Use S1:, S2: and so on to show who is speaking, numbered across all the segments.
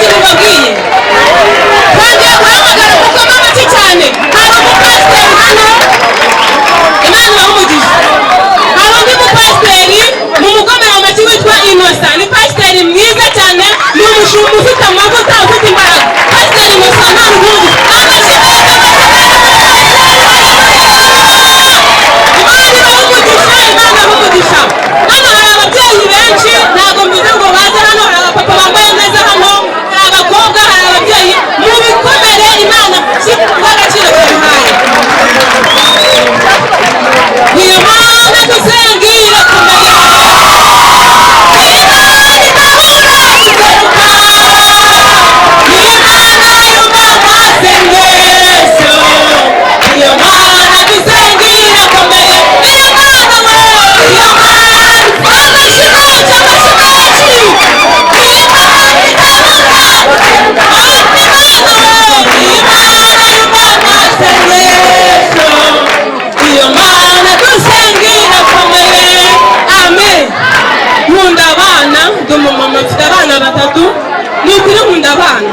S1: Ikintu mbabwiye, twongeye guhamagara mukoma amashyi cyane. Hari umupasiteri hano, Imana ibahe umugisha. Hari undi mupasiteri mumukomere amashyi witwa Innocent. Ni pasiteri mwiza cyane, ni umushumba ufite amavuta, ufite imbaraga. Pasiteri Innocent, Imana iguhe umugisha. Amashyi menshi, amashyi menshi. Imana ibahe umugisha, Imana ibahe umugisha. Hano hari ababyeyi benshi, ntabwo mvuze ngo baze hano, hari abapapa bambaye neza hano, hari abakobwa, hari ababyeyi. Mubikomere Imana kubw'agaciro tubihaye. Niyo Mana dusenga irakomeye, Imana idahora guseruka, Imana yumva amasengesho, iyo Mana dusenga irakomeye, iyo Mana we, iyo Mana, amashyi menshi, amashyi menshi, Imana idahora, Imana we, Imana yumva amasengesho, iyo Mana dusenga irakomeye. Amen. Nkunda abana, ndi umumama, mfite abana batatu, ni ukuri nkunda abana.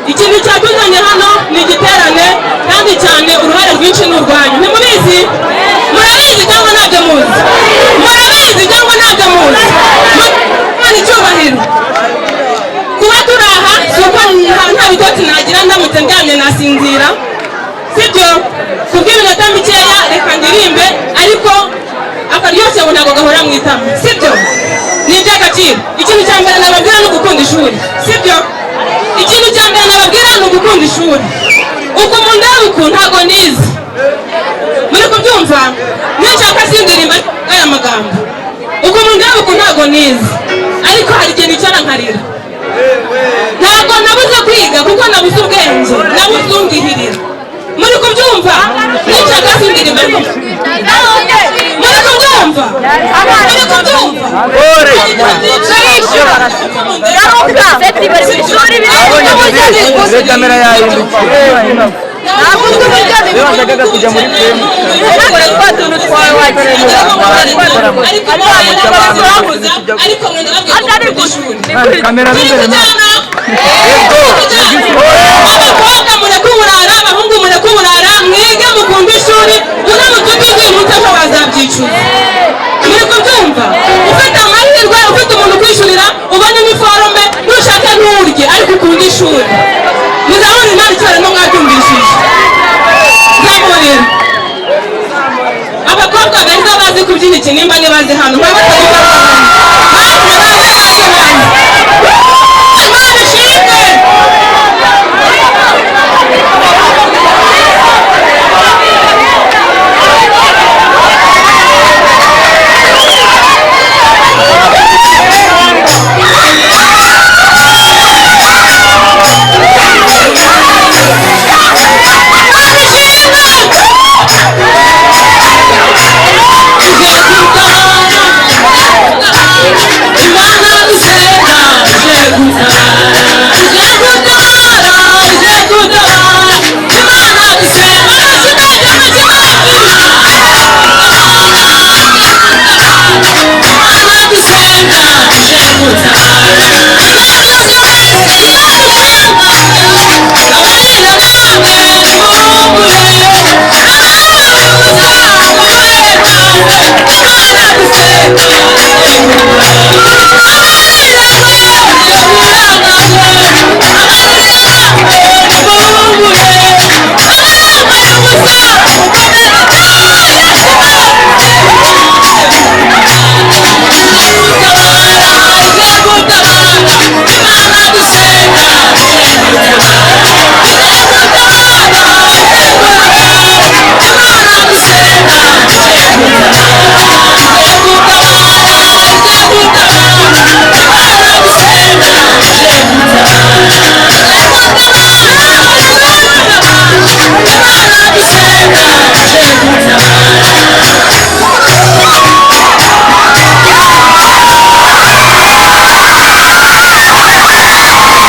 S1: Ikintu cyatuzanye hano ni igiterane, kandi cyane uruhare rwinshi ni urwanyu. Ntimubizi? Murabizi cyangwa ntabyo muzi? Murabizi cyangwa ntabyo muzi? Imana icyubahiro. Kuba turi aha si uko nta bitotsi nagira, ndamutse ndyamye nasinzira, sibyo? Kubw'iminota mikeya reka ndirimbe, ariko akaryoshye ngo ntabwo gahora mu itama, sibyo? Ni iby'agaciro. Ikintu cya mbere nababwira ni ugukunda ishuri, sibyo? Ikintu cya mbere nababwira ni ugukunda ishuri. Uku mundeba uku ntabwo nize, muri kubyumva? Ninshaka sindirimba aya magambo. Uku mundeba uku ntabwo nize, ariko hari igihe nicara nkarira. Ntabwo nabuze kwiga kuko nabuze ubwenge, nabuze ungihirira. Muri kubyumva? Ninshaka sindirimba, ariko muri kubyumva? Muri kubyumva?
S2: Kamera yahindukiye.
S3: Ntabwo uzi uburyo
S2: Washakaga kujya muri frame.
S3: Twa tuntu twawe wagiye.
S1: Ariko ndababwira ishuri.
S2: Kamera
S1: Turi
S2: z'imbere.
S1: kujyana. Abakobwa mureke uburara, abahungu mureke uburara, mwige mukunde ishuri. Uramutse utigiye umunsi ejo wazabyicuza. Muri kubyumva? Ufite amahirwe, ufite umuntu ukwishyurira, ubona iniforume, nushaka nturye ariko ukunde ishuri. Muzabona Imana icyubahiro mwabyumvishije. Nzamurira abakobwa beza bazi kubyina ikinimba nibaze hano. Baze baze baze baze. Imana ishimwe. Imana ishimwe. Imana dusenga ije gutabara, ije gutabara, ije gutabara. Imana dusenga, amashyi menshi, amashyi menshi. Imana dusenga ije gutabara, abarira namwe nimuhumure, abambaye ubusa mukomere cyane. Imana dusenga ije gutabara.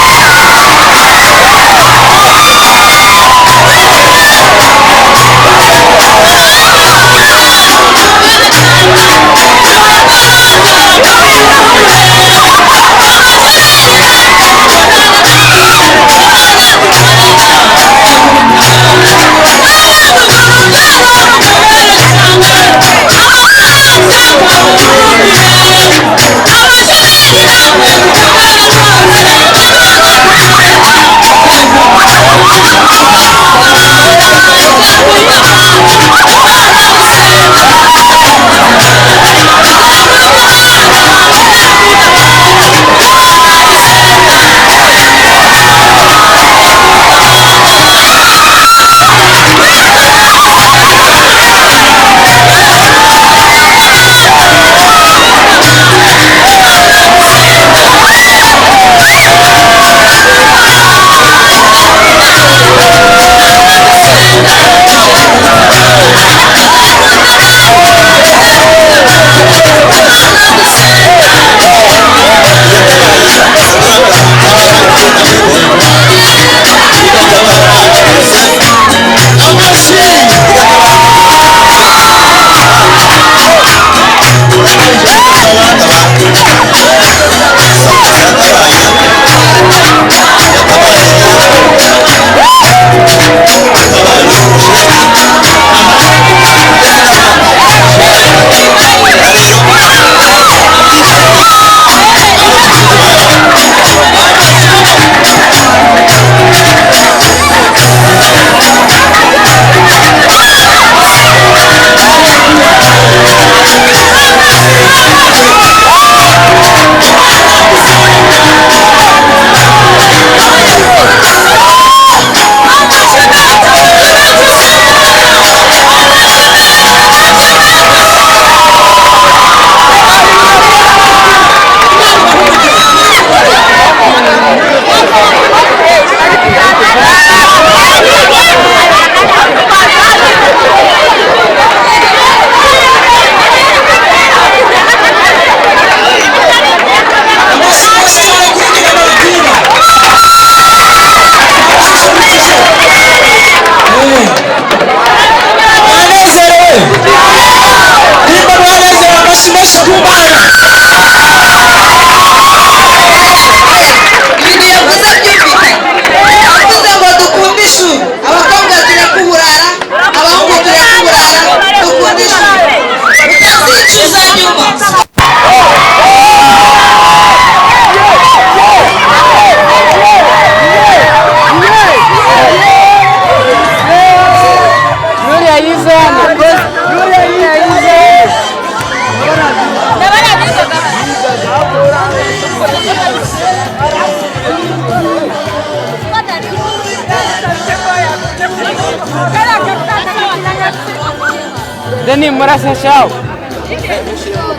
S2: Deni murasa shawo.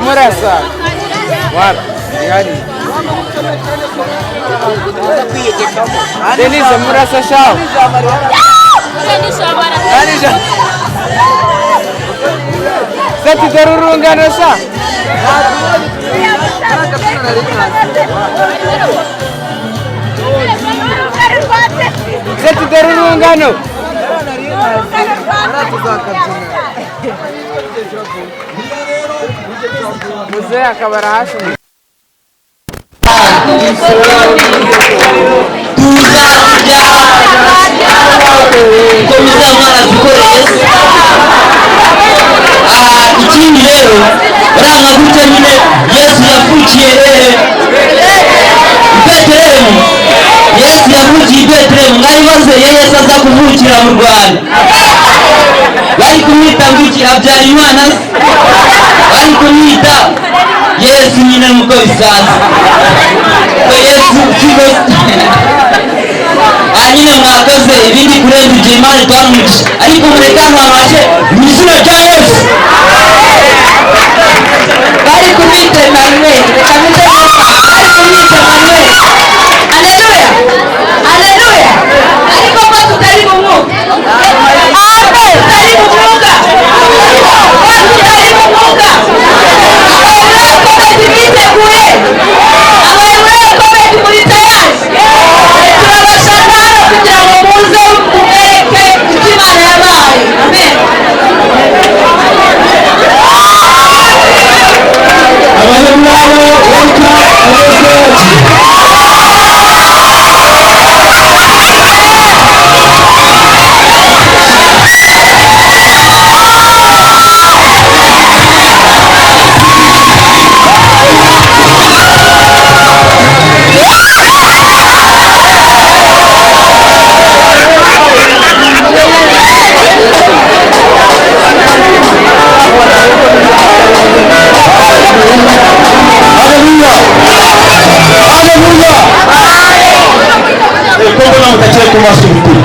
S2: Murasa. Wapi? Ihari. Denise murasa shawo. Denise. Sati darurungano sha. Sati darurungano. Muzehe akaba arahashe.
S1: Ko muzaba mwaradukoreye. Ikindi rero uranga gutya nyine Yesu yavukiye hehe? I Betelehemu. Yesu yavukiye i Betelehemu. Mwari baze iyo Yesu aza kuvukira mu Rwanda bari kumwita ngo iki? Habyarimana se? Bari kumwita Yesu nyine nk'uko bisanzwe. Ko Yesu siko nyine mwakoze ibindi kurenza ibyo. Imana itwara umugisha, ariko mureke ahantu mu izina rya Yesu.
S3: Bari kumwita Emmanuel. Reka mpite, bari kumwita Emmanuel. Aleluya, aleluya. Ariko ko tutari mu mwuka? Amen. Tutari mu mwuka, ko tutari mu mwuka. Abaheburayo Comedy biteguye? Abaheburayo Comedy muri tayari? Turabashaka hano kugira ngo muze mumwereke icyo Imana yabaye. Amen.
S1: Abaheburayo, welcome on stage. Haleluya! Haleluya! Ko mbona mutakiri ku maso bikuru.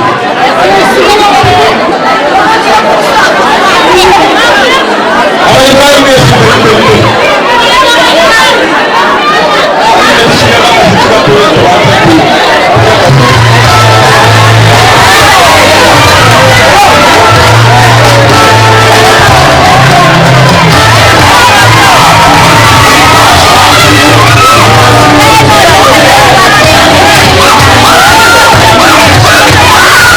S1: Abaheburayo mwese muri kumwe. Dushyiremo umuziki gatoya tubanze.
S3: Hallelujah.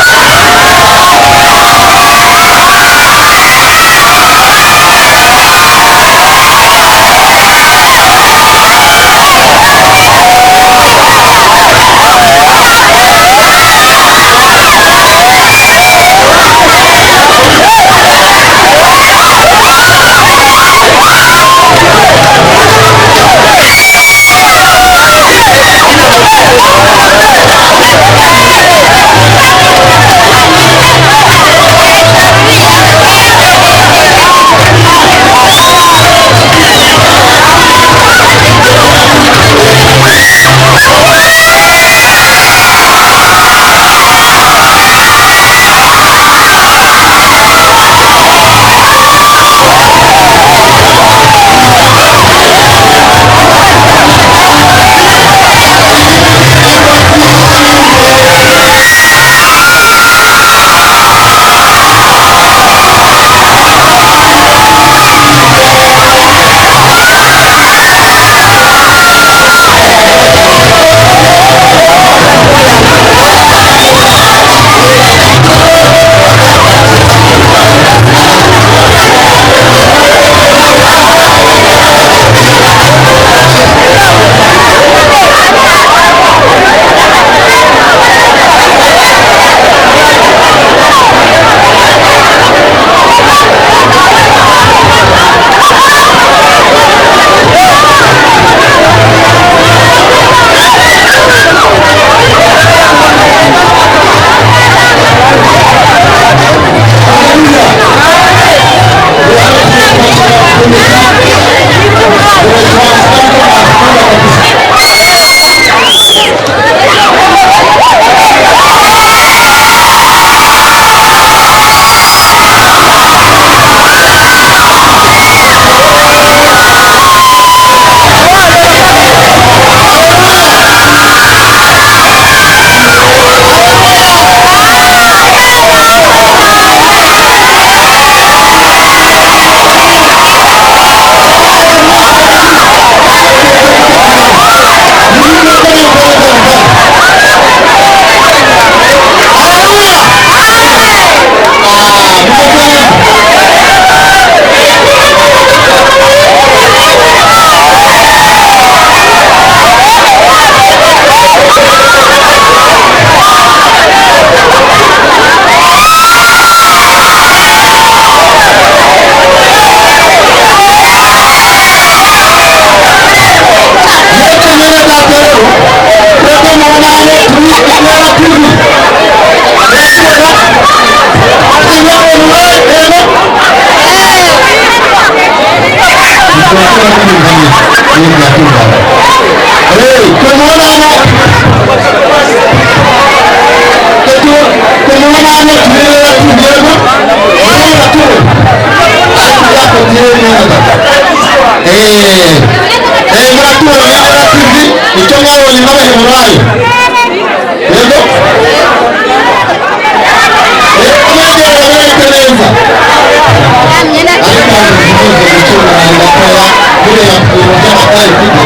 S4: By'amagare mfite.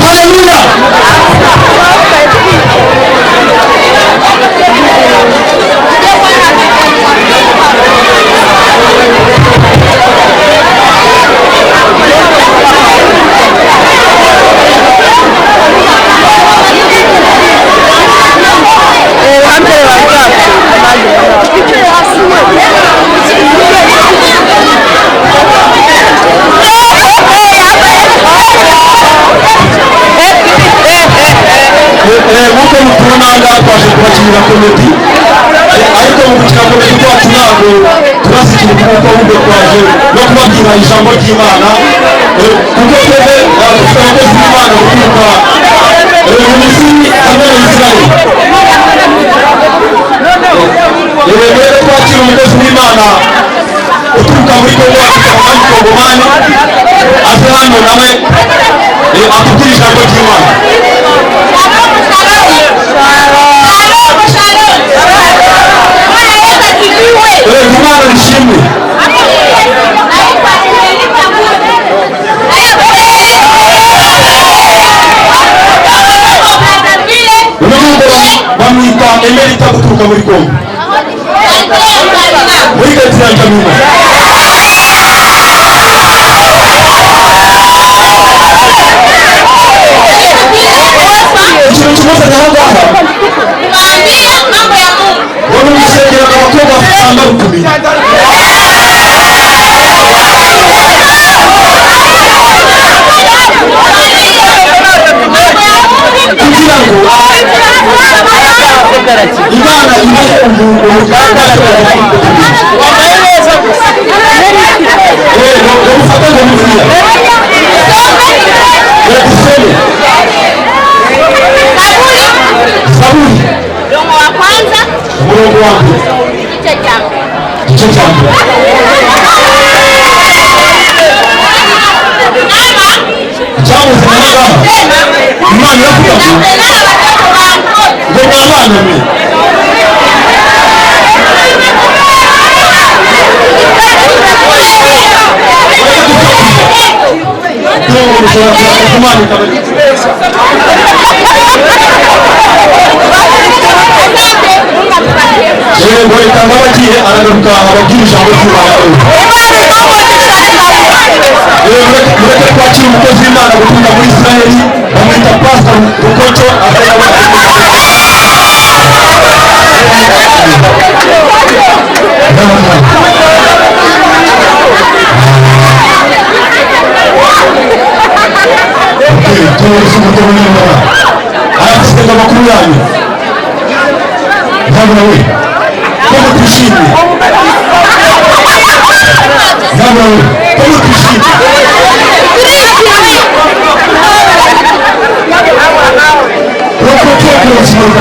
S4: Haleluya! Nk'uko mutubona aha ngaha, twaje kubakinira comedy, ariko mu gukina comedy kwacu ntabwo turasikira kuko ahubwo twaje no kubabwira ijambo ry'Imana, kuko twebwe dufite abakozi b'Imana guturuka mu Misiri hamwe na Israel. Rero twakira umukozi w'Imana uturuka muri Kongo, afite abandi Kongomani, aze hano nawe atubwire ijambo ry'Imana.
S3: Shalom, shalom. Bwana Yesu asifiwe.
S4: Imana nishimwe.
S3: Naitwa Emelita Mbuzi. Brazzaville.
S4: Uyu nguyu bamwita Emerita guturuka muri Kongo, muri karitsiye ya Kamina. Ikintu kimuzanye aha ngaha
S3: Kuwaambia mambo ya Mungu.
S4: Ngo ni ugusengera abakobwa bambara ukumenya. Kugira ngo Imana ibahe umuntu umuganda.
S2: Wambaye neza gusa.
S4: Ngo mufate ngo bibiliya dusome.
S3: Zaburi
S4: Zaburi
S3: mlango wa kwanza,
S4: umurongo wa mbere,
S3: igice cya mbere.
S4: Igice cya mbere.
S3: Ama
S4: Icyamuzanye aha ngaha, Imana iravuga ngo
S3: napendana watoto wangu.
S4: Ngo mwa bana mwe. Imana ikaba yego reka abagiye aragaruka ababwira ijambo ry'Imana. Mureke twakire umukozi w'Imana guturuka muri Israheli, bamwita Pastor Rukoco. Azana. Arafite amakuru yanyu ntabwo we ko mutishimye, ntabwo we ko mutishimye. Rukoco kurashimira.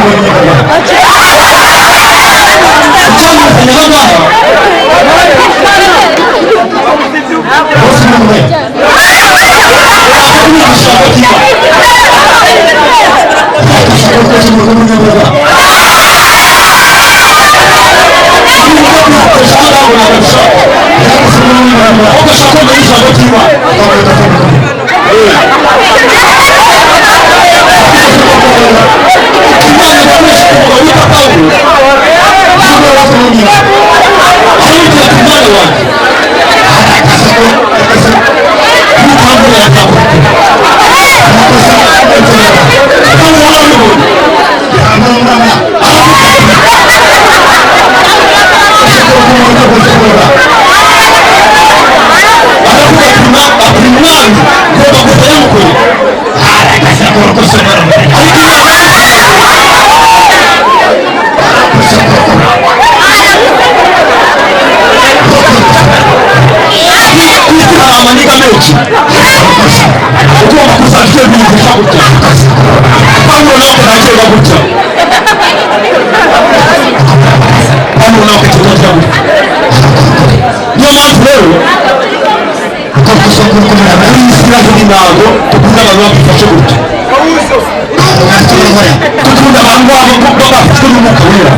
S4: Icyamuzanye aha ngaha bose ni umwe ijambo ry'Imana. Aravuga ati ati mwami, ngomba gusa yamukoreye, ariko Imana kuko hari amaniga menshi ugomba kuzajya bigisha gutya. Pawulo nawe akazagenda gutya, Pawulo nawe akagenda gutya. Niyo mpamvu rero muri Isiraheli ntabwo dukunda abantu badufashe gutya. Dukunda abantu babo bafitwe n'umwuka wera.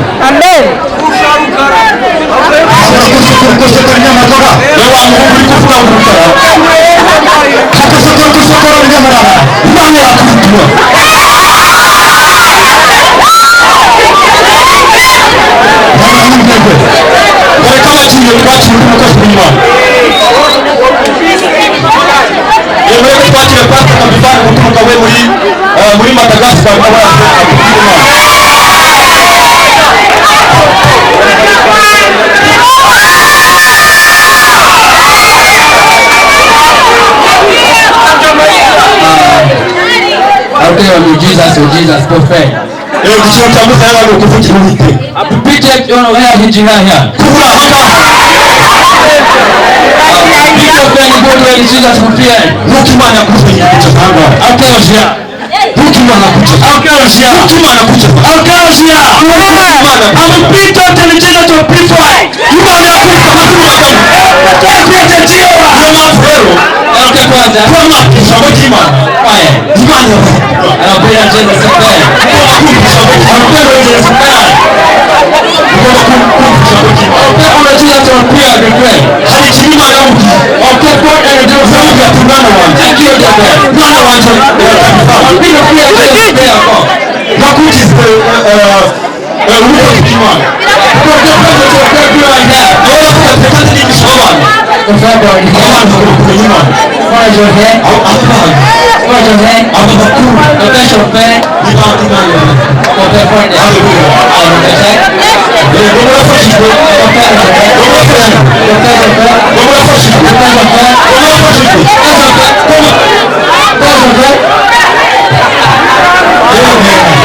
S4: Yewe wa muhungu uri kuvuga ngo rukara, Imana yakwitura. Reka abakiriye twakire undi mukozi w'Imana. Yewe ko twakire Pastor Kabivani guturuka we muri muri Madagascar, abaje akubwira Imana.
S5: Okay, Jesus, oh Jesus, perfect.
S4: Igiciro cya Musa yari ukuvugira Uwiteka.
S5: Apipite ono haya hijira haya.
S4: Kubura aha ngaha.
S5: Apipite ni bodo Jesus kupia.
S4: Nk'uko Imana yakuzanye kugeza aha ngaha.
S5: Okay, oshia.
S4: Nk'uko Imana yakugeza.
S5: Okay, oshia.
S4: Nk'uko Imana yakugeza.
S5: Okay, oshia.
S4: Nk'uko Imana yakugeza.
S5: Apipite telijiza to pifwa.
S4: Imana yakubise amazuru magana.
S5: Apipite jiwa.
S4: Niyo mpamvu rero
S5: Okay, kwanza.
S4: kuba mwakira ijambo ry'Imana.
S5: Kwae.
S4: Imana yavuga.
S5: Anapenda Jesus kupia.
S4: Ugomba kumva ijambo ry'Imana.
S5: Anapenda Jesus kupia.
S4: Ugomba kumva ijambo ry'Imana.
S5: Okay, unajua tupia bikwe.
S4: Hari ikintu Imana yamubwiye.
S5: Okay, kwa ndio
S4: Yamubwiye ati mwana wanjye.
S5: Thank you, Dad.
S4: Mwana wanjye Kabivani.
S5: Apipite pia Jesus kupia.
S4: Nakugize umukozi w'Imana. Nawe yavuga ati reka ndigishe aba bana. Aba bana bagomba kumenya Imana. Aba bana, aba bakuru ni bande Imana yabaye. Yego murafashijwe. Ngo murafashijwe. Ngo murafashijwe. Ngo murafashijwe.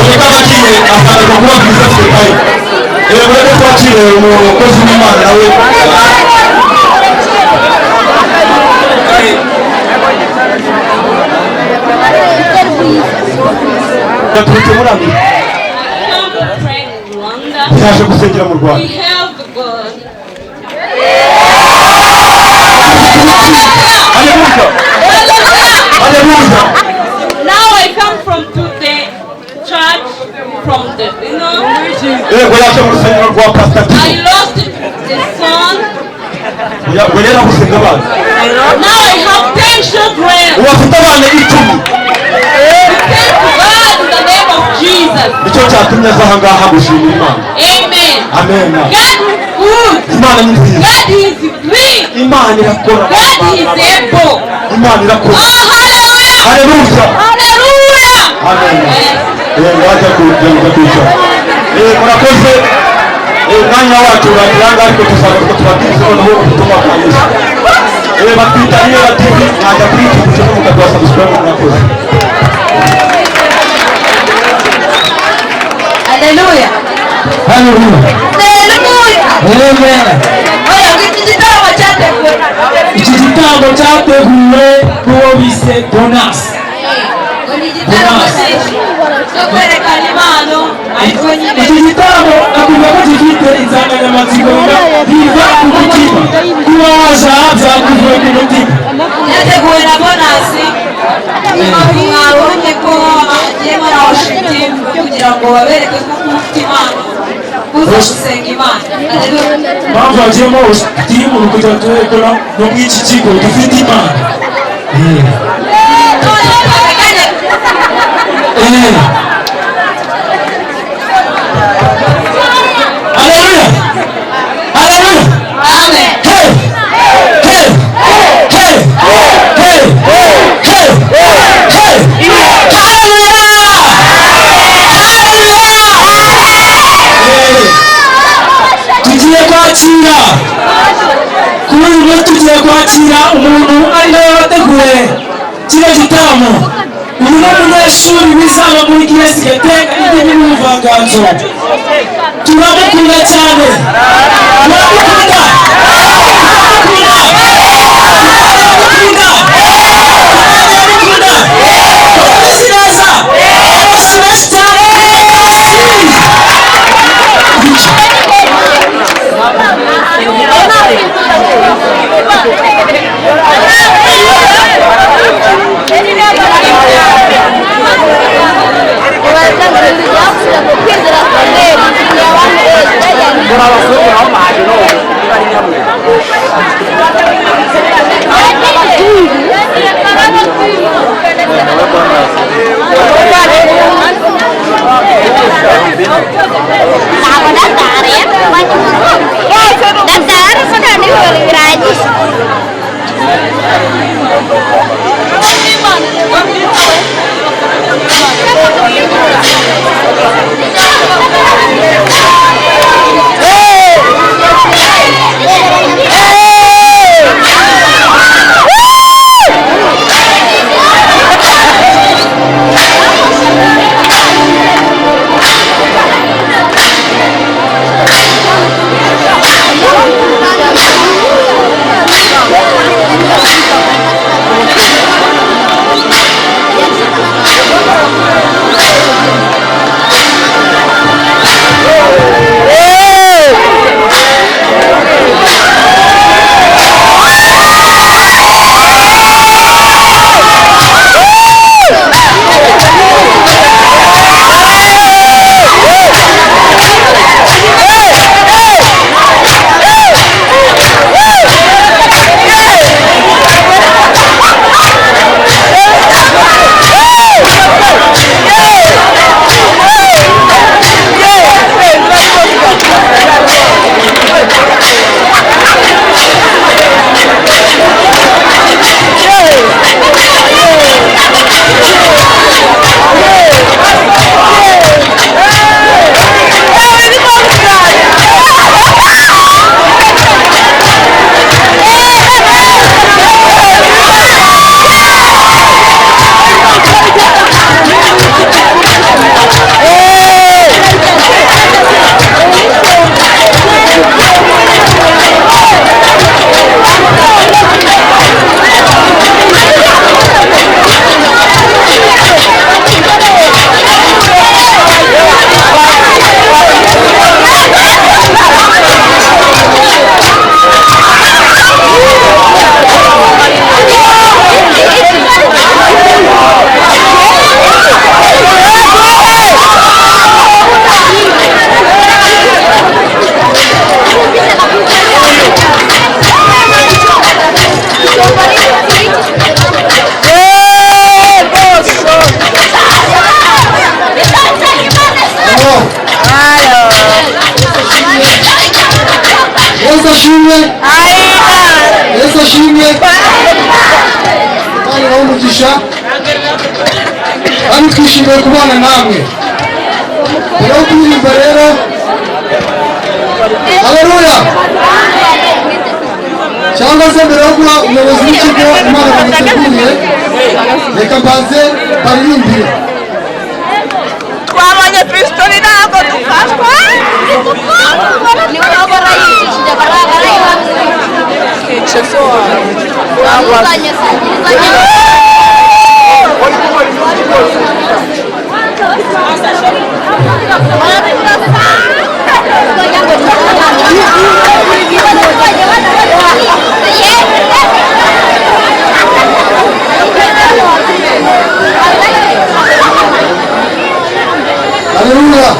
S4: Reka bakire asanzwe kuba bwiza twitaye. Mureke twakire umukozi w'Imana nawe. Yaturutse muri Amerika.
S1: Come to pray in Rwanda.
S4: Yaje gusengera mu Rwanda.
S1: We have God.
S4: Haleluya. Haleluya.
S1: Now I come from to the church from the you know
S4: Yego yaje mu rusengero rwa Pastor
S1: I
S4: Tito.
S1: lost a son.
S4: Ngo yari gusenga abana.
S1: Now I have 10 children.
S4: Ubu afite abana 10.
S1: Thank God in the name of Jesus.
S4: Nicyo cyatumye aza aha ngaha gushimira Imana.
S1: Amen.
S4: Amen.
S1: God is good.
S4: Imana ni nziza.
S1: God is great.
S4: Imana irakora.
S1: God is able.
S4: Imana irakora.
S1: Oh, hallelujah.
S4: Haleluya.
S1: Hallelujah.
S4: Amen.
S1: Yes.
S4: Wajya kugenda kwicara. Murakoze. Umwanya wacu uragira ariko tuzagaruka tubabwirize noneho ubutumwa bwa Yesu. Batwita Niyera TV, mwajya kuri YouTube channel mukaduha subscribe. Murakoze.
S3: Haleluya.
S5: Haleluya.
S3: Haleluya.
S5: Amen.
S3: Oya, ngo iki gitaramo cyateguwe.
S5: Iki gitambo cyateguwe n'uwo bise Jonas.
S3: Ngo ni igitaramo cyo kwerekana impano ariko nyine
S5: Iki gitaramo nakumva ko gifite insanganyamatsiko ngo biva ku mutima. Kuba waje aha byakuvuye ku mutima.
S3: Cyateguwe na Bonasi. Mwabonye ko hagiyemo na worship team kugira ngo babereke ko kuba ufite impano uza gusenga Imana. Haleluya.
S5: Impamvu hagiyemo team ni ukugira ngo turebe ko no muri iki kigo dufite Imana.
S3: Noneho twavuganye.
S5: Haleluya. Haleluya.
S3: Amen.
S5: Hey! Hey! Hey! Hey! Hey! Hey! Haleluya! Haleluya! Tugiye kwakira kuri uyu munsi, tugiye kwakira umuntu ari nawe wateguye kino gitaramo. Uyu ni umunyeshuri wizaba muri GS Gatenga indimi n'ubuvanganzo. Turamukunda cyane, turamukunda, turamukunda, turamukunda, turamukunda. Turabizi neza, amashyi menshi cyane.
S1: Thank you.
S6: umugisha kandi twishimiye kubana namwe. Mbere yo kuririmba rero, haleluya, cyangwa se mbere yo guha umuyobozi w'ikigo impano bamuteguriye, reka mbanze baririmbire.
S1: Twabonye pistori, ntabwo dufashwa.
S6: Haleluya.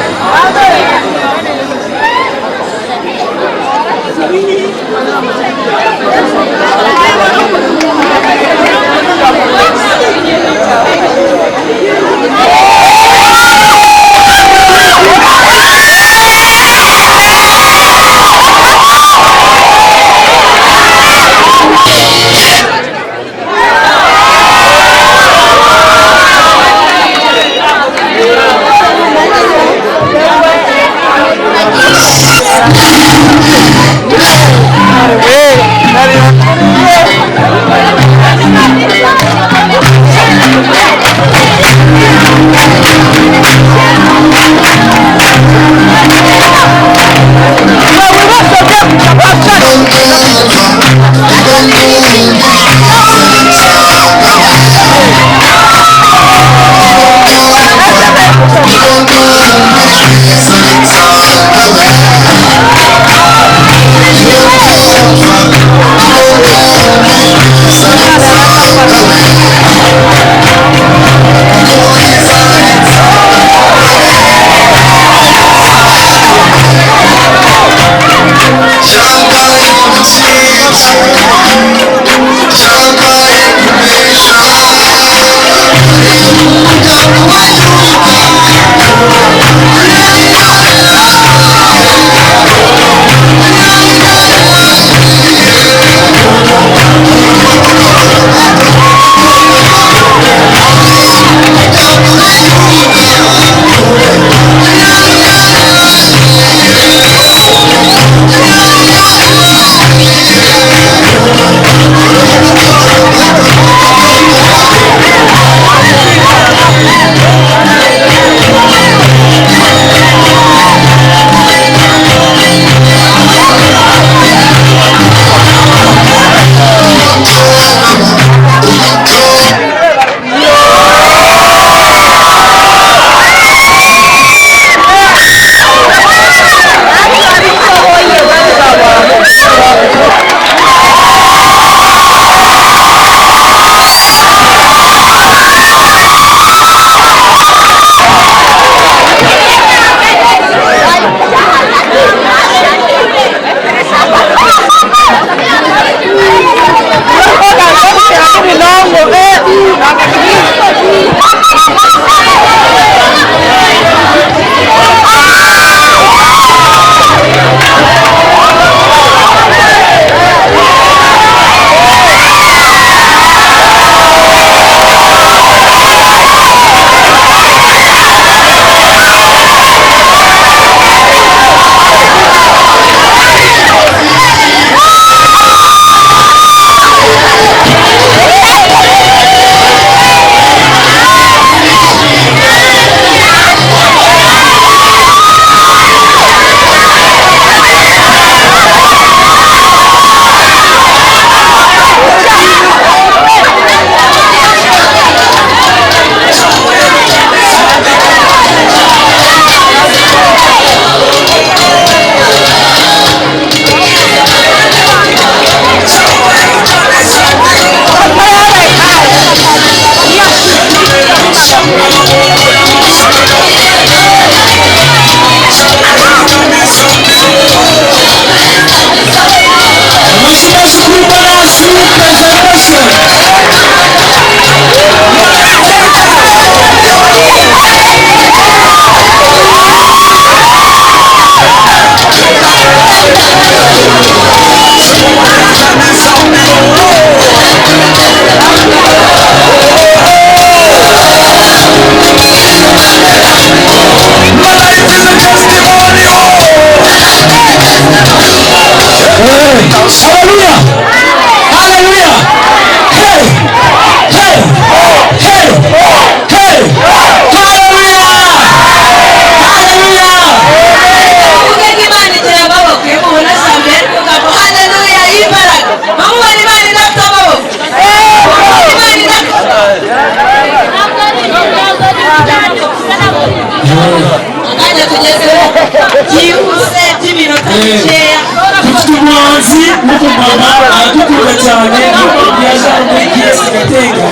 S3: Byihuse by'iminota mikeya.
S5: Dufite umuhanzi w'umumama, aradukunda cyane, niyo mpamvu yaje hano muri Kiyesi Gatenga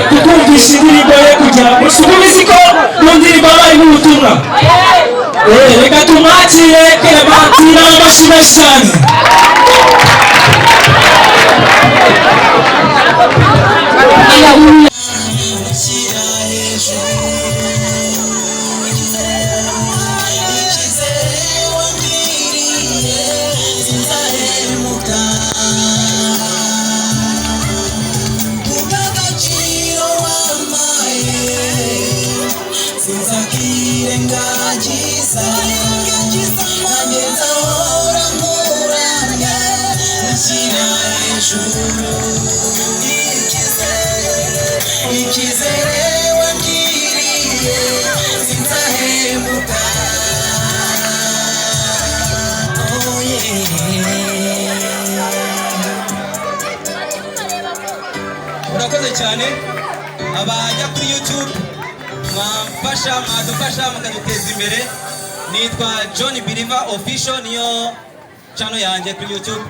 S5: kutwumvisha indirimbo ye, kugira ngo si ubizi ko mu ndirimbo haba harimo ubutumwa. Reka tumwakire Clementine, amashyi menshi cyane.
S1: Icyizere wangiriye sinzahemuka. Oh yeah.
S7: Murakoze cyane. Abajya kuri YouTube mwamfasha, mwadufasha mukaduteza imbere. Nitwa John Believer Official, niyo channel yanjye kuri YouTube.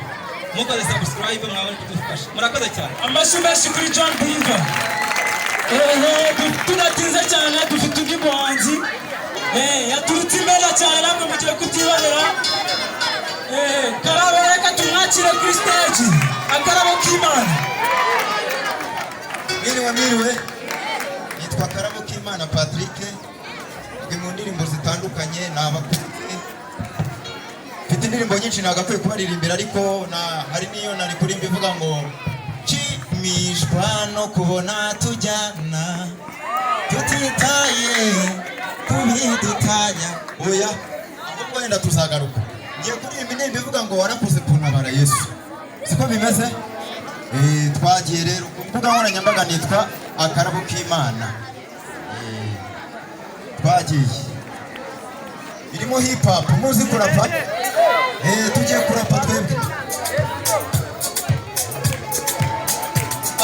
S7: Mukoze subscribe mwabona kudufasha. Murakoze cyane.
S5: Amashyi menshi kuri John Believer. Ehe, tudatinze cyane, dufite undi muhanzi yaturutse imbere cyane, namwe mugiye kutibonera. Karabo, reka tumwakire kuri stage, akarabo k'Imana.
S8: Mwiriwe, mwiriwe. Nitwa Karabo K'Imana Patrick, ndi mu ndirimbo zitandukanye, ni abakunzi. Mfite indirimbo nyinshi nagakwiye kubaririmbira, ariko na hari n'iyo nari kurimba ivuga ngo nshimishwa no kubona tujyana tutitaye ku bidutanya. Oya, ahubwo wenda tuzagaruka. Ngiye kuririmba indirimbo ivuga ngo warakoze kuntabara Yesu. Siko bimeze? Twagiye rero ku mbuga nkoranyambaga, nitwa Akarabo K'Imana. Twagiye, irimo hip hop. Muzi kurapa? Tugiye kurapa twebwe.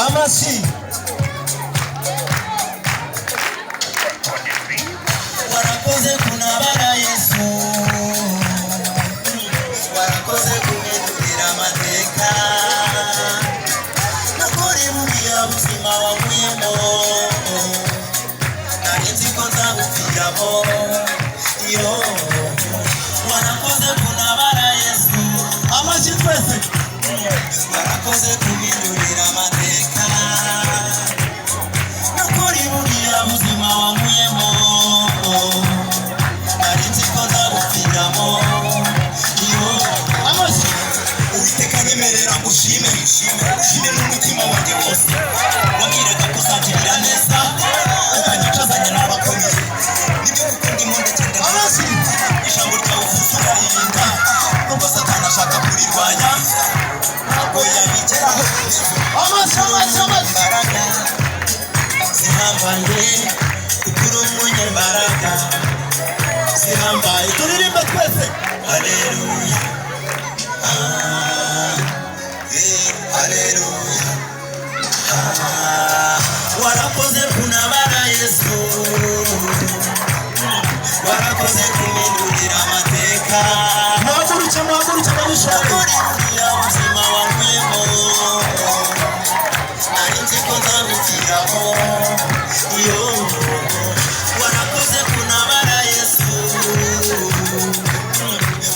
S8: Amashyi.
S1: Warakoze kuntabara Yesu, warakoze kumpindurira amateka. Nukuri buriya buzima wankuyemo nari nzi ko nzabupfiramo. Yo, warakoze kuntabara Yesu.
S8: Amashyi twese.
S1: Warakoze kumpindurira amateka. Nukuri buriya buzima wankuyemo nari nzi ko nzabupfiramo. Yo.
S8: Amashyi.
S1: Uwiteka, nyemerera ngushime, ushime n'umutima wanjye wose. Wambwiraga ko uzangirira neza, ukanyicazanya n'abakomeye. Nibyo kuko ndimo ndagenda.
S8: Amashyi.
S1: Ijambo ryawe uvuze uraririnda, nubwo Satani ashaka kurirwanya ntabwo yabigeraho.
S8: Amashyi, amashyi, amashyi.
S1: Imbaraga zihambaye, kuko uri umunyembaraga zihambaye.
S8: Turirimbe twese.
S1: Haleluya. Ah, haleluya. Ah, warakoze kuntabara Yesu, warakoze kumpindurira amateka.
S8: Muhaguruke, muhaguruke abanyeshuri.
S1: Ukuri buriya buzima wankuyemo nari nzi ko nzabupfiramo. Yo, warakoze kuntabara Yesu,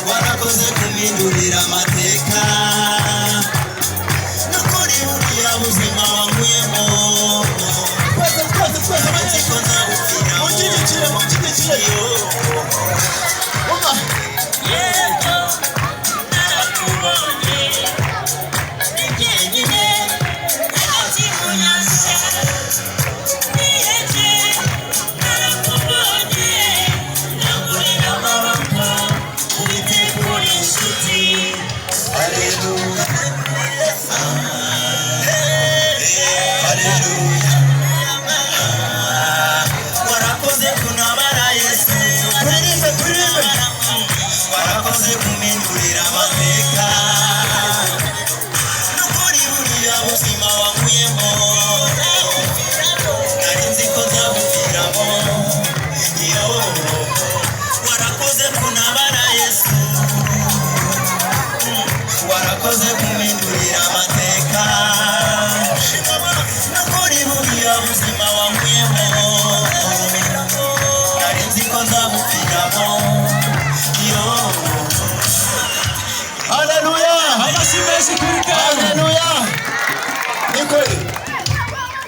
S1: warakoze kumpindurira amateka. Nukuri buriya buzima wankuyemo
S8: Twese, twese, twese.
S1: nari nzi ko nzabupfiramo.
S8: Munshyigikire, munshyigikire.
S1: Yo.
S8: Umva.
S1: Yego, narakubonye ndi jyenyine hagati mu nyanja nihebye. Narakubonye ndangurira amaboko, Uwiteka uri inshuti. Haleluya. Haleluya. Warakoze kuntabara Yesu.
S8: Turirimbe, turirimbe.
S1: Warakoze kumpindurira amateka. Nukuri buriya buzima wankuyemo nari nzi ko nzabupfiramo. Yo, warakoze.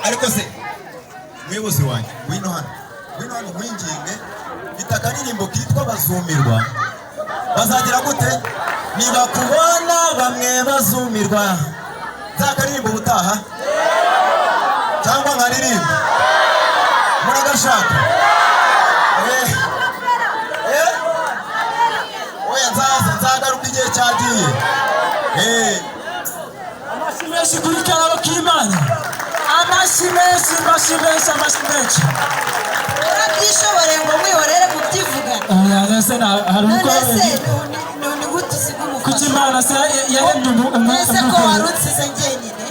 S8: Ariko se muyobozi wanjye, ngwino hano, ngwino hano nkwinginge. Mfite akaririmbo kitwa "Bazumirwa". Bazagira gute nibakubona? Bamwe bazumirwa. Nzakaririmba ubutaha cyangwa nkaririmba? Muragashaka? Eh, eh, oya, nzaza, nzagaruka, igihe cyagiye. Eh.
S5: Amashyi menshi kuri Karabo k'Imana! Amashyi menshi, amashyi menshi, amashyi menshi!
S9: Urabyishoboreye ngo mwihorere kubyivugana?
S5: Oya, ese hari uko
S9: None se ni gute usiga
S5: kuki
S9: umufasha?
S5: Imana se yaremye
S9: None se ko
S5: umugore?
S9: wari unsize njyenyine?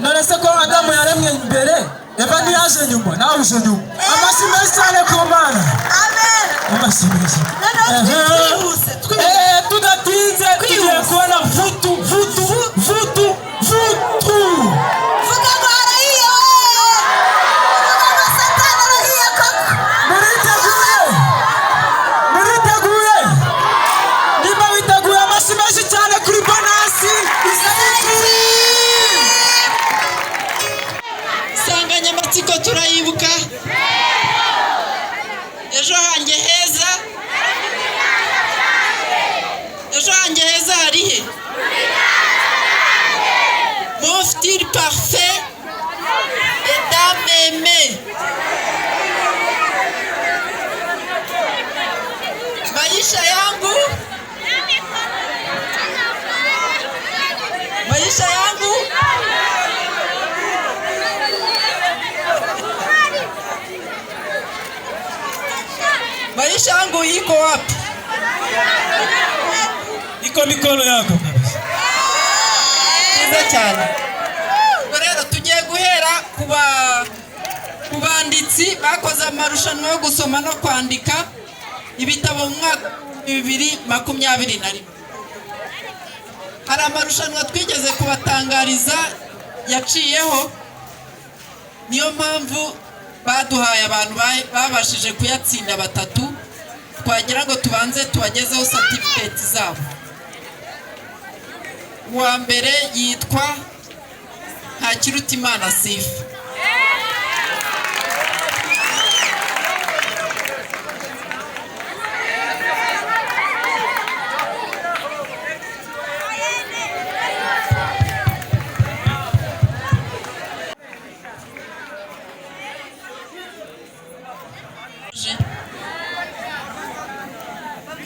S5: None se ko Adamu yaremwe mbere, Eva ntiyaje nyuma? Nawe uje nyuma. Amashyi menshi cyane ku Mana!
S9: Amen.
S5: Amashyi menshi!
S9: Noneho twihuse, twihuse.
S5: Tudatinze, tugiye
S9: Twihuse.
S5: kubona vutu vutu vutu vutu.
S9: Vuga ngo harahiye we! Vuga ngo Satani arahiye koko!
S5: Muriteguye? Muriteguye? Niba witeguye, amashyi menshi cyane kuri Bonasi Isabiki!
S10: Insanganyamatsiko turayibuka: ejo hanjye heza. Ejo hanjye heza hari he? Mon futur parfait est dans mes mains. Maisha yangu, maisha yangu. Maisha yangu iko wapi?
S5: Iko mikono yako kabisa.
S10: Byiza cyane. Ubwo rero tugiye guhera ku banditsi bakoze amarushanwa yo gusoma no kwandika ibitabo mu mwaka 2021. Hari amarushanwa twigeze kubatangariza yaciyeho, niyo mpamvu baduhaye abantu babashije kuyatsinda batatu. Twagira ngo tubanze tubagezeho certificate zabo. Uwa mbere yitwa Ntakirutimana Sifa.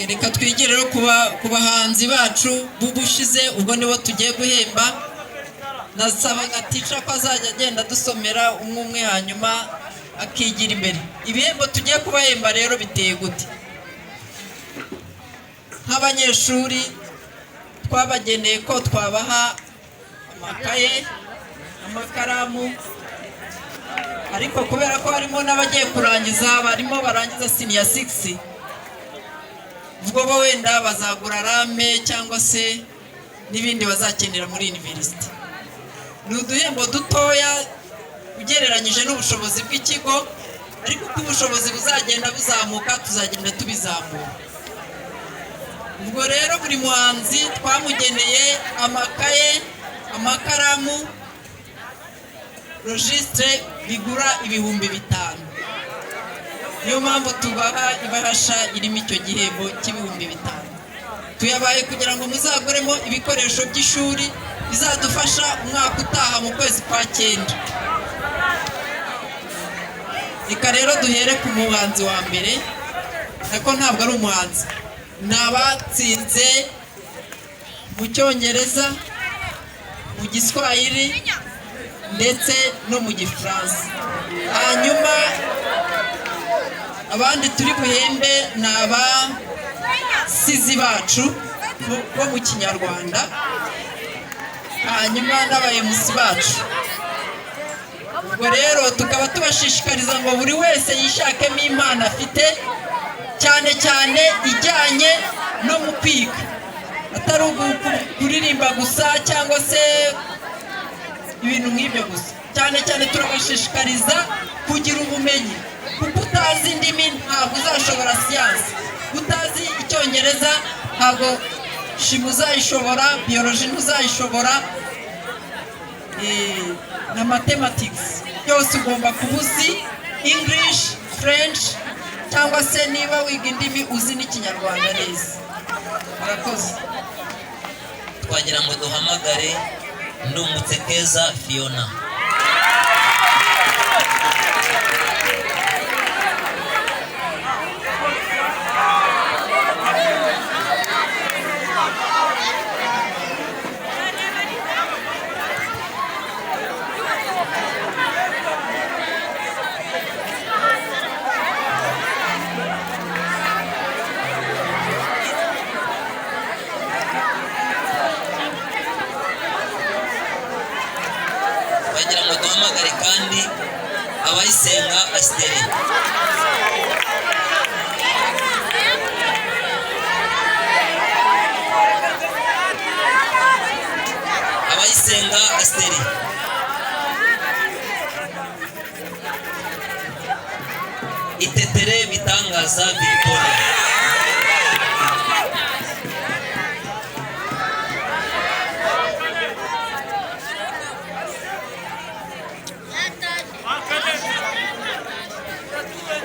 S10: Reka twigire rero ku bahanzi bacu b'ubushize, ubwo nibo tugiye guhemba. Nasabaga teacher ko azajya agenda adusomera umwe umwe, hanyuma akigira imbere. Ibihembo tugiye kubahemba rero biteye gute? Nk'abanyeshuri twabageneye ko twabaha amakaye, amakaramu, ariko kubera ko harimo n'abagiye kurangiza, barimo barangiza senior six, ubwo bo wenda bazagura rame cyangwa se n'ibindi bazakenera muri university. Ni uduhembo dutoya ugereranyije n'ubushobozi bw'ikigo, ariko uko ubushobozi buzagenda buzamuka, tuzagenda tubizamura. Ubwo rero buri muhanzi twamugeneye amakaye, amakaramu, registre, bigura 5000. Niyo mpamvu tubaha ibahasha irimo icyo gihembo cy'5000. Tuyabaye kugira ngo muzaguremo ibikoresho by'ishuri bizadufasha umwaka utaha mu kwezi kwa cyenda. Reka rero duhere ku muhanzi wa mbere, ariko ntabwo ari umuhanzi, ni abatsinze mu Cyongereza, mu Giswahili ndetse no mu Gifaransa. Hanyuma abandi turi buhembe ni abasizi bacu bo mu Kinyarwanda, hanyuma n'aba MC bacu. Ubwo rero tukaba tubashishikariza ngo buri wese yishakemo impano afite, cyane cyane ijyanye no mu kwiga, atari kuririmba gusa cyangwa se ibintu nk'ibyo gusa. Cyane cyane turabashishikariza kugira ubumenyi, kuko utazi indimi ntabwo uzashobora siyansi, utazi Icyongereza ntabwo chimie uzayishobora, biologie ntuzayishobora. Na mathematics byose ugomba kuba uzi English, French, cyangwa se niba wiga indimi uzi n'Ikinyarwanda neza. Murakoze.
S7: Twagira ngo duhamagare Ndungutse Keza Fiona. Twagira ngo duhamagare kandi Abayisenga Asiteri. Abayisenga Asiteri. Itetere Bitangaza Victoria.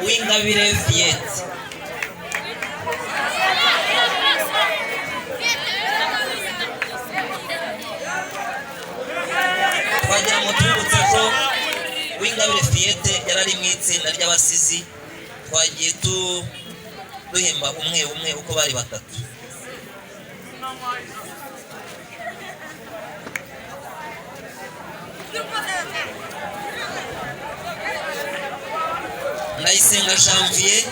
S7: Uwingabire Viette. Twagira ngo tubibutse ko Uwingabire Viette yari ari mu itsinda ry'abasizi, twagiye duhemba umwe umwe uko bari batatu. Ndayisenga Janvier.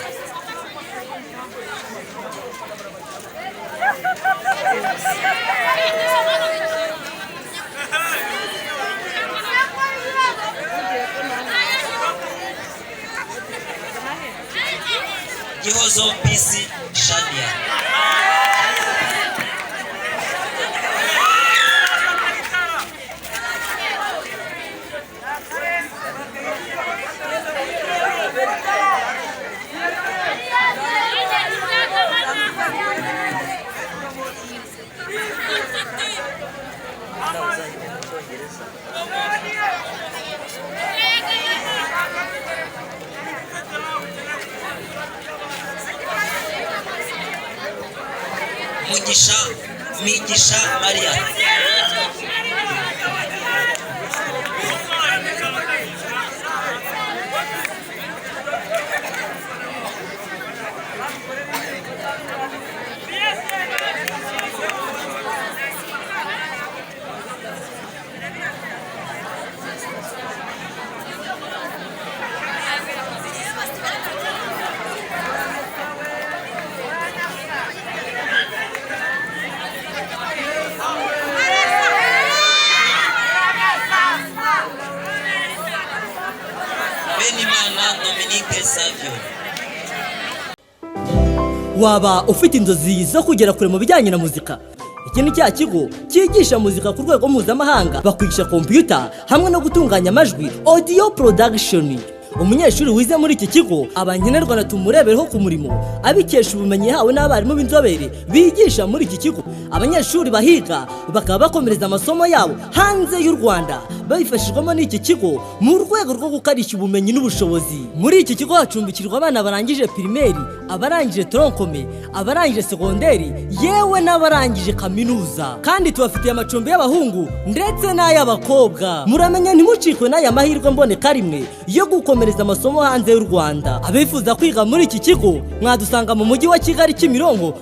S7: Gihozo Peace Shania. Mugisha Migisha Maria. Benimana Dominique Savio.
S11: Waba ufite inzozi zo kugera kure mu bijyanye na muzika? Iki ni cya kigo cyigisha muzika ku rwego mpuzamahanga, bakwigisha kompiyuta hamwe no gutunganya amajwi, audio production. Umunyeshuri wize muri iki kigo aba nkenerwa na tumurebereho ku murimo, abikesha ubumenyi yahawe n'abarimu b'inzobere bigisha muri iki kigo. Abanyeshuri bahiga bakaba bakomereza amasomo yabo hanze y'u Rwanda babifashijwemo n'iki kigo mu rwego rwo gukarishya ubumenyi n'ubushobozi. Muri iki kigo hacumbikirwa abana barangije primaire, abarangije tronc commun, abarangije segonderi, yewe n'abarangije kaminuza. Kandi tubafitiye amacumbi y'abahungu ndetse n'ay'abakobwa. Muramenya ntimucikwe n'aya mahirwe mboneka rimwe yo gukomereza amasomo hanze y'u Rwanda. Abifuza kwiga muri iki kigo mwadusanga mu mujyi wa Kigali, Kimironko.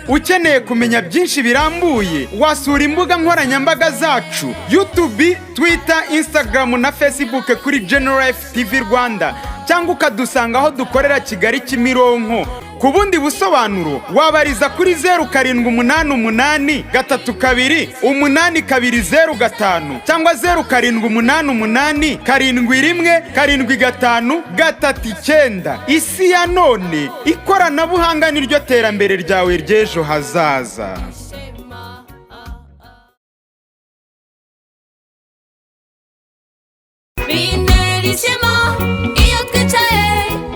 S12: Ukeneye kumenya byinshi birambuye, wasura imbuga nkoranyambaga zacu: YouTube, Twitter, Instagram na Facebook kuri General Life TV Rwanda, cyangwa ukadusanga aho dukorera Kigali, Kimironko. Ku bundi busobanuro wabariza kuri 0788328205 cyangwa 0788717539. Isi ya none, ikoranabuhanga niryo terambere ryawe ry'ejo hazaza.
S13: Bintera ishema iyo twicaye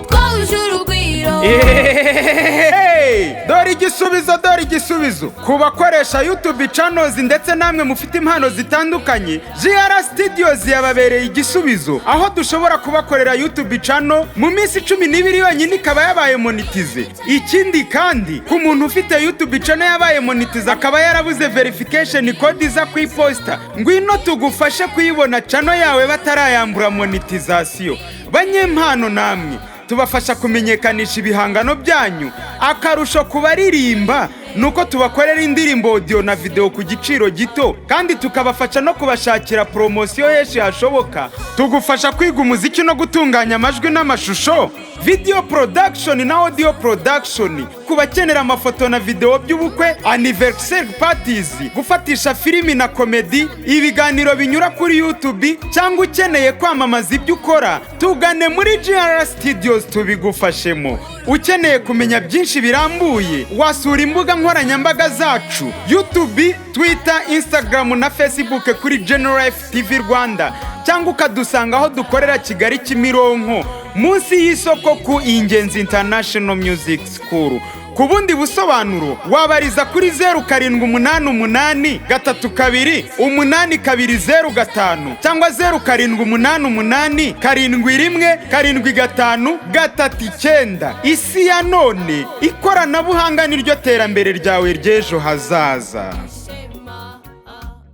S13: twahuje urugwiro.
S12: Ehehehe! Dore igisubizo, dore igisubizo ku bakoresha YouTube channels ndetse namwe mufite impano zitandukanye. GR Studios yababereye igisubizo, aho dushobora kubakorera YouTube channel mu minsi 12 yonyine ikaba yabaye monetize. Ikindi kandi, ku muntu ufite YouTube channel yabaye monetize akaba yarabuze verification code iza ku iposita, ngwino tugufashe kuyibona channel yawe batarayambura monetization. Banyempano namwe, tubafasha kumenyekanisha ibihangano byanyu. Akarusho ku baririmba ni uko tubakorera indirimbo audio na video ku giciro gito, kandi tukabafasha no kubashakira poromosiyo henshi hashoboka. Tugufasha kwiga umuziki no gutunganya amajwi n'amashusho, video production na audio production, ku bakenera amafoto na video by'ubukwe, anniversary parties, gufatisha filimi na komedi, ibiganiro binyura kuri YouTube, cyangwa ukeneye kwamamaza ibyo ukora, tugane muri GR Studios tubigufashemo. Ukeneye kumenya byinshi birambuye, wasura imbuga nkoranyambaga zacu: YouTube, Twitter, Instagram na Facebook kuri General Life TV Rwanda, cyangwa ukadusanga aho dukorera Kigali, Kimironko, munsi y'isoko ku Ingenzi International Music School. Ku bundi busobanuro wabariza kuri 0788328205 cyangwa 0788717539. Isi ya none, ikoranabuhanga niryo terambere ryawe ry'ejo hazaza.